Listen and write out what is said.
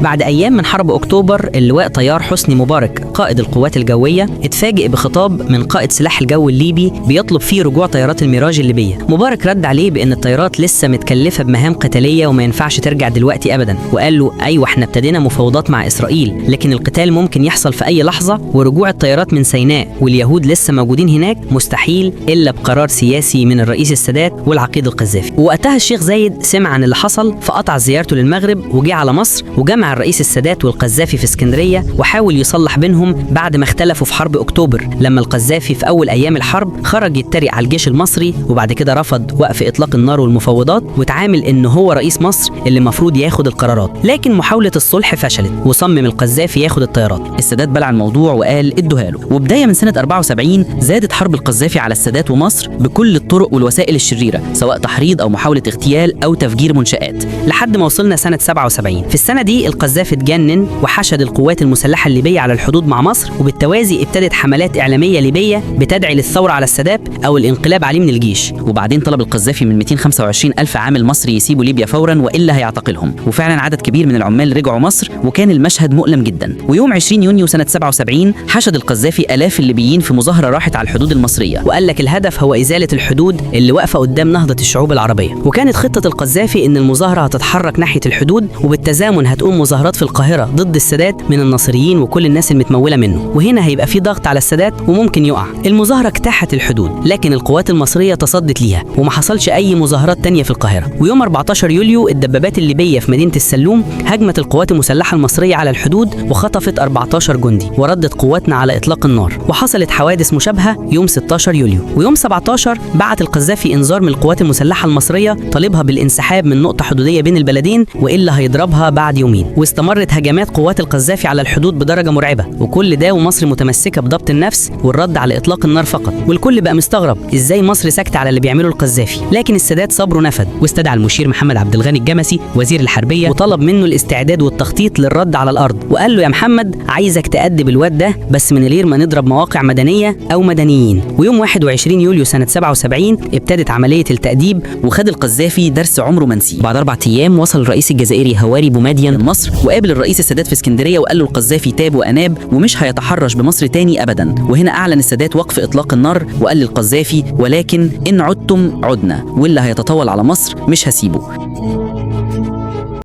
بعد أيام من حرب أكتوبر، اللواء طيار حسني مبارك قائد القوات الجوية اتفاجئ بخطاب من قائد سلاح الجو الليبي بيطلب فيه رجوع طيارات الميراج الليبية. مبارك رد عليه بأن الطيارات لسه متكلفة بمهام قتالية وما ينفعش ترجع دلوقتي أبدا، وقال له أيوة احنا ابتدينا مفاوضات مع إسرائيل، لكن القتال ممكن يحصل في أي لحظة، ورجوع الطيارات من سيناء واليهود لسه موجودين هناك مستحيل إلا بقرار سياسي من الرئيس السادات والعقيد القذافي. ووقتها الشيخ زايد سمع عن اللي حصل فقطع زيارته للمغرب وجه على مصر وجمع الرئيس السادات والقذافي في اسكندرية وحاول يصلح بينهم بعد ما اختلفوا في حرب أكتوبر، لما القذافي في أول أيام الحرب خرج يتريق على الجيش المصري، وبعد كده رفض وقف إطلاق النار والمفاوضات وتعامل إن هو رئيس مصر اللي المفروض ياخد القرارات. لكن محاولة الصلح فشلت وصمم القذافي ياخد الطيارات. السادات بلع الموضوع وقال ادوها له. وبداية من سنة 74 زادت حرب القذافي على السادات ومصر بكل الطرق والوسائل الشريرة، سواء تحريض أو محاولة اغتيال أو تفجير منشآت، لحد ما وصلنا سنة 77. في السنة دي القذافي اتجنن وحشد القوات المسلحة الليبية على الحدود مع مصر، وبالتوازي ابتدت حملات إعلامية ليبية بتدعي للثورة على السادات أو الانقلاب عليه من الجيش. وبعدين طلب القذافي من 225 ألف عامل مصري يسيبوا ليبيا فورا وإلا هيعتقلهم، وفعلا عدد كبير من العمال رجعوا مصر، وكان المشهد مؤلم جدا. ويوم 20 يونيو سنة 77 حشد القذافي آلاف الليبيين في مظاهرة راحت على الحدود المصرية، وقال لك الهدف هو إزالة الحدود اللي واقفة قدام نهضة الشعوب العربية. وكانت خطة القذافي إن المظاهرة هتتحرك ناحية الحدود، وبالتزامن هتقوم مظاهرات في القاهرة ضد السادات من الناصريين وكل الناس المتمولة منه، وهنا هيبقى في ضغط على السادات وممكن يقع. المظاهرة اجتاحت الحدود، لكن القوات المصرية تصدت ليها وما حصلش أي مظاهرات تانية في القاهرة. ويوم 14 يوليو الدبابات الليبية في مدينة السلوم هاجمت القوات المسلحة المصرية على الحدود وخطفت 14 جندي، وردت قواتنا على إطلاق النار. وحصلت حوادث مشابهة يوم 16 يوليو. ويوم 17 بعت القذافي إنذار من القوات المسلحة المصرية طالبها بالانسحاب من نقطة حدودية بين البلدين وإلا هيضربها بعد يومين. واستمرت هجمات قوات القذافي على الحدود بدرجة مرعبة، وكل ده ومصر متمسكة بضبط النفس والرد على إطلاق النار فقط. والكل بقى مستغرب إزاي مصر ساكتة على اللي بيعمله القذافي. لكن السادات صبره نفد، واستدعى المشير محمد عبد الغني الجمسي وزير الحربية وطلب منه الاستعداد والتخطيط للرد على الأرض، وقال له يا محمد عايزك تأدب الواد ده بس من غير ما نضرب مواقع مدنية أو مدنيين. ويوم 21 يوليو سنة 77 ابتدت عملية التأديب، وخد القذافي درس عمره ما نسيه. بعد 4 أيام وصل الرئيس الجزائري هواري بومدين مصر وقابل الرئيس السادات في اسكندرية وقال له القذافي تاب وأناب ومش هيتحرش بمصر تاني أبدا. وهنا أعلن السادات وقف إطلاق النار وقال للقذافي ولكن إن عدتم عدنا، واللي هيتطاول على مصر مش هسيبه.